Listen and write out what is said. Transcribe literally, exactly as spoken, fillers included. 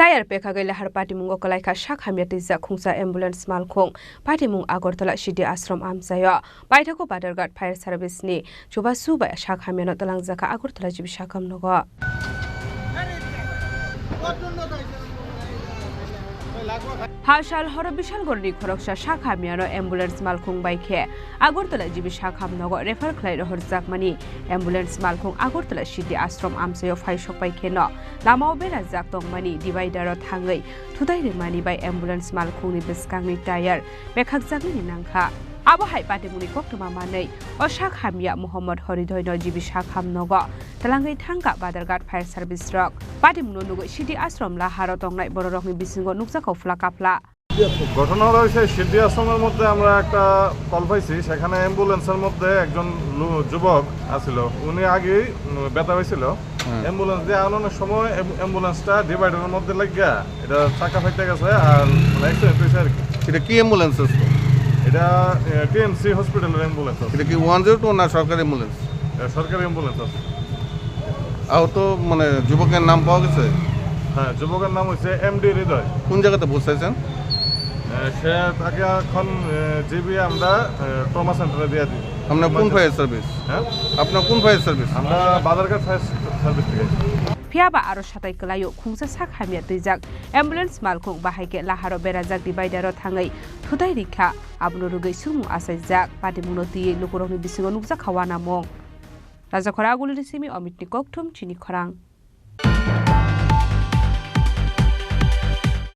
Tayar pekhagwi lahar patimungo kwlaikha sak hamya twijak khungsa ambulance malkhung. Patimung Agartala C D Ashram amchaio. Paithago Badharghat Fire Service ni chubachu bai sak hamyano twlangjakha Agartala G B sak hamnogo. Hachal horo Bishalgarh ni khoroksa sak hamyano ambulance malkhung bai khe Agartala G B sak hamnogo refer khlai rohorjakmani. Ambulance malkhung Agartala C D Ashram amchaio phai sokpai kheno lamao berajak tongmani divider o thangwi thutai rimani bai ambulance malkhungni bwskangni tayar bekhakjaknani nangkha. Abo hai patimungni koktwma manwi o sak hamya Mohammad Horidoino G B sak hamnogo twlangwi thangkha Badharghat Fire Service rok. Patimungno nugwi C D Ashram laharo tongnai bororokni bisingo nukjakha uphla kaphla. ঘটনা হলো হচ্ছে সিদ্ধি আশ্রমের মধ্যে আমরা একটা কল পাইছি, সেখানে অ্যাম্বুলেন্সের মধ্যে একজন লো-, যুবক আছিল, উনি আগেই, উম, ব্যথা হয়েছিল। হুম। অ্যাম্বুলেন্স দিয়ে আনানোর সময় অ্যাম-, অ্যাম্বুলেন্সটা ডিভাইডারের মধ্যে লাগিয়া এটা চাকা ফাইটে গেছে আর মানে অ্যাক্সিডেন্ট হয়েছে আর কি। এটা কি অ্যাম্বুলেন্স আছে? এটা, এ, টিএমসি হসপিটালের অ্যাম্বুলেন্স আছে। এটা কি ওয়ান জিরো টু না সরকারি অ্যাম্বুলেন্স? এটা সরকারি অ্যাম্বুলেন্স আছে। আহত মানে যুবকের নাম পাওয়া গেছে? হ্যাঁ, যুবকের নাম হচ্ছে এমডি হৃদয়। কোন জায়গাতে পৌঁছাইছেন? এ, সে তাকে এখন, এ, জিবি আমরা, এ, ট্রমা সেন্টারে দিয়ে দিই। আপনার কোন ফায়ার সার্ভিস? হ্যাঁ? আপনার কোন ফায়ার সার্ভিস? আমরা বাজারঘাট ফায়ার সার্ভিস থেকে এসেছি। Phiya ba aro satai kwlaio khungsa sak hamya twijak ambulance malkhung bahai khe laharo berajak divider o thangwi thutai rikha, abono rwgwi swngmung achaijak. Patimungno twiwi lukurokni bisingo nukjakha uanamung. Rajakhora Agulini simi Omitni kokthum chini khorang.